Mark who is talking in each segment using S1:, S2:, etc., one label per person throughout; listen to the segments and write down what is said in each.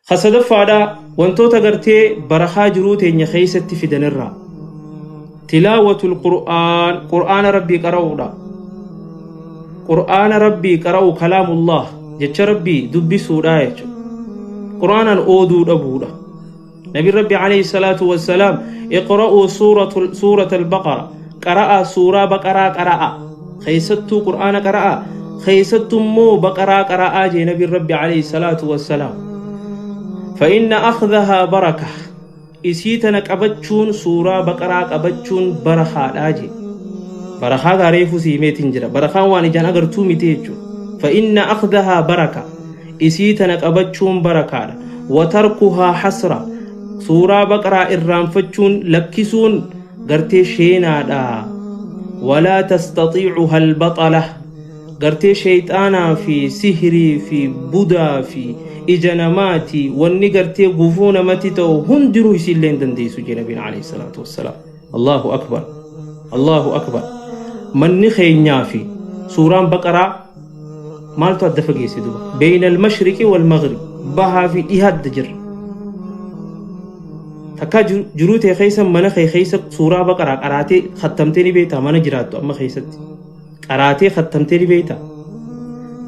S1: Ka sadaffaadha, wantoota gartee barakaa jiruu teenya keessatti fidanirraa tilaawatul qur'aan, qur'aana Rabbii qara'uudha. Qur'aana Rabbii qara'u, kalaamullah, jecha Rabbii dubbisuudha jechuudha. Qur'aanaan ooduu dhabuudha. Nabi Rabbi alayhi salaatu wassalaam, iqra'uu suurata al-baqara, qara'a suuraa baqaraa qara'a, keessattuu qur'aana qara'a, keessattuu immoo baqaraa qara'aa jee Nabi Rabbi alayhi salaatu wassalaam. فإن أخذها بركة, isii tana qabachuun, suuraa baqaraa qabachuun barakaadhaa jee. Barakaa gaareefuu siimeetiin jira. Barakaan waan ijaan agartuu miti jechuudha. فإن أخذها بركة, isii tana qabachuun barakaadha. وتركها حسرة, suuraa baqaraa irraanfachuun, lakkisuun gartee sheenaadha. ولا تستطيعها البطلة, gartee sheeyxaanaa fi sihirii fi budaa fi ija namaati, wanni gartee gufuu namatti ta'u hundinuu isiillee hin dandeessu jee nabiin alayhi salaatu wassalaam. Allahu akbar, Allahu akbar. Manni keenyaa fi suuraan baqaraa maaltu adda fageesse duba? بين المشرق والمغرب, bahaa fi dhiha adda jirra. Takkaa jiruu ta'e keessa, mana kee keessa suuraa baqaraa qaraatee kattamtee ni beektaa? Mana jiraattu amma keessatti qaraatee kattamtee ni beektaa?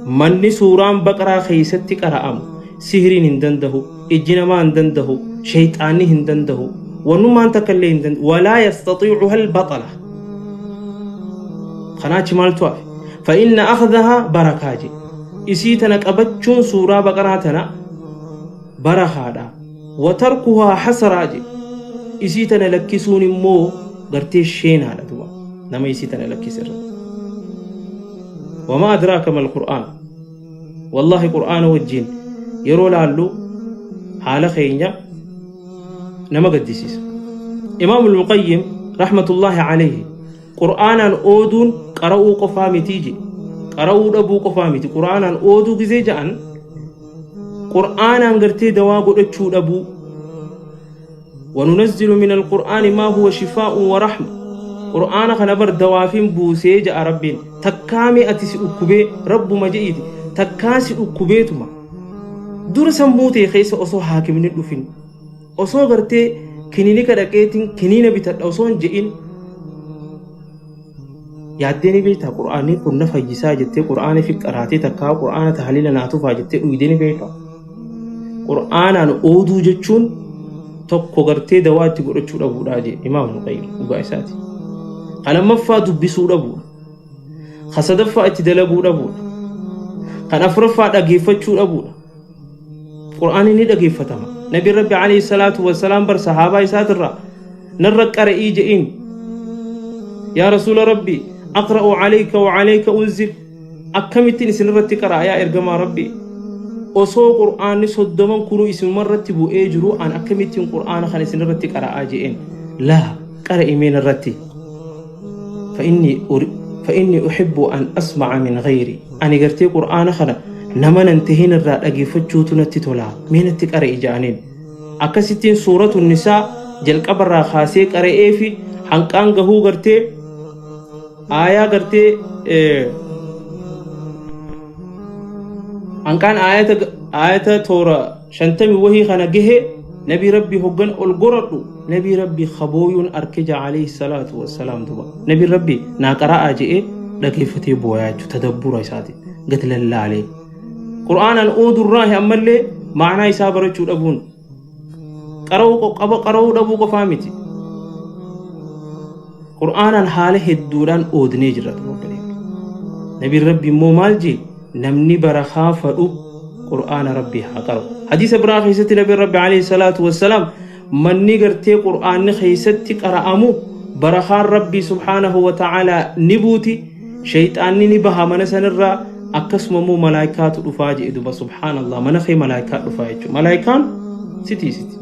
S1: Manni suuraan baqaraa keessatti qara'amu sihiriin hin danda'u, ijji namaa hin danda'u, shayxaanni hin danda'u, wannummaan takka illee hin danda'u. ولا يستطيعها البطلة. Kanaachi maaltu hafe? فإن أخذها بركة je. Isii tana qabachuun, suuraa baqaraa tana, barakaadha. وتركها حسرة je. Isii tana lakkisuun immoo gartee sheenaadha duba nama isii tana lakkise irratti. وما أدراك ما القرآن. والله qur'aana wajjiin yeroo laallu haala keenya nama gaddisiisa. Imaam Ibnul رحمة الله عليه, qur'aanaan ooduun qara'uu qofaa mitii je. Qara'uu dhabuu qofaa miti. Qur'aanaan ooduu gizee ja'an, qur'aanaan gartee dawaa godhachuu dhabuu. وننزل من القرآن ما هو شفاء ورحمة. Qur'aana kana bar dawaafin buusee ja'a Rabbiin. Takkaamee ati si dhukkubee, rabbuma je'iiti, takkaa si dhukkubeetuma dura sammuu ta'e keessa, osoo haakimni dhufin, osoo gartee kininika dhaqeetiin kiniina bitadha osoo hin je'in, yaaddee ni beektaa? Qur'aanni kun na fayyisaa jettee qur'aana fi qaraatee, takkaa qur'aana tahliila naa tufaa jettee dhuydee ni beektaa? Qur'aanaan ooduu jechuun tokko gartee dawaa itti godhachuu dhabuudhaa jee Imaam Ibn dhugaa isaati. Ka lammaffaa dubbisuu dhabuudha. Ka sadaffaa itti dalaguu dhabuudha. Kan afuraffaa dhageeffachuu dhabuudha. Qur'aanni ni dhageeffatama. Nabi Rabbi alayhi salaatu wassalaam bar sahaabaa isaatirraa narra qara'ii je'iin. يا رسول ربي، أقرأ عليك وعليك أنزل, akkamittiin isinirratti qara'a yaa ergamaa Rabbi? Osoo qur'aanni 30n kunuu isinumarratti bu'ee jiru, an akkamittiin qur'aana kan isinirratti qara'aa je'een. Laa, qara'i meen irratti. فإني أحب أن أسمع من غيري, ani gartee qur'aana kana nama nan tahin irraa dhageeffachuutu natti tola, mee natti qara'i ja'aniin. Akkasittiin suuratu nisaa jalqabarraa kaasee qara'ee fi hanqaan gahuu gartee aayaa gartee hanqaan aayata toora 50 wahii kana gahe, nabii Rabbi hoggan ol goradhu, nabii Rabbi kabooyuun arke ja alayhi salaatu wassalaam. Duba nabii Rabbi naa qara'aa je'ee dhageeffatee booyaa jechuu, tadabbura isaati gad lallaalee. Qur'aanaan oodurraahi ammallee ma'anaa isaa barachuu dhabuun, qara'uu dhabuu qofaa miti. Qur'aanaan haala hedduudhaan oodnee jirra. Nabiin Rabbi immoo maal jee? Namni barakaa fadhu qur'aana Rabbii haa qara'u. Hadiisa biraa keessatti nabiin Rabbi alayhi salaatu wassalaam, manni gartee qur'aanni keessatti qara'amu barakaan Rabbii subhaanahu wa ta'aalaa ni buuti, shayxaanni ni baha mana sanirraa, akkasuma immoo malaayikaatu dhufaa jedhe duba. Subhaanallah, mana kee malaayikaa dhufaa jechuudha. Malaayikaan si tiisiti.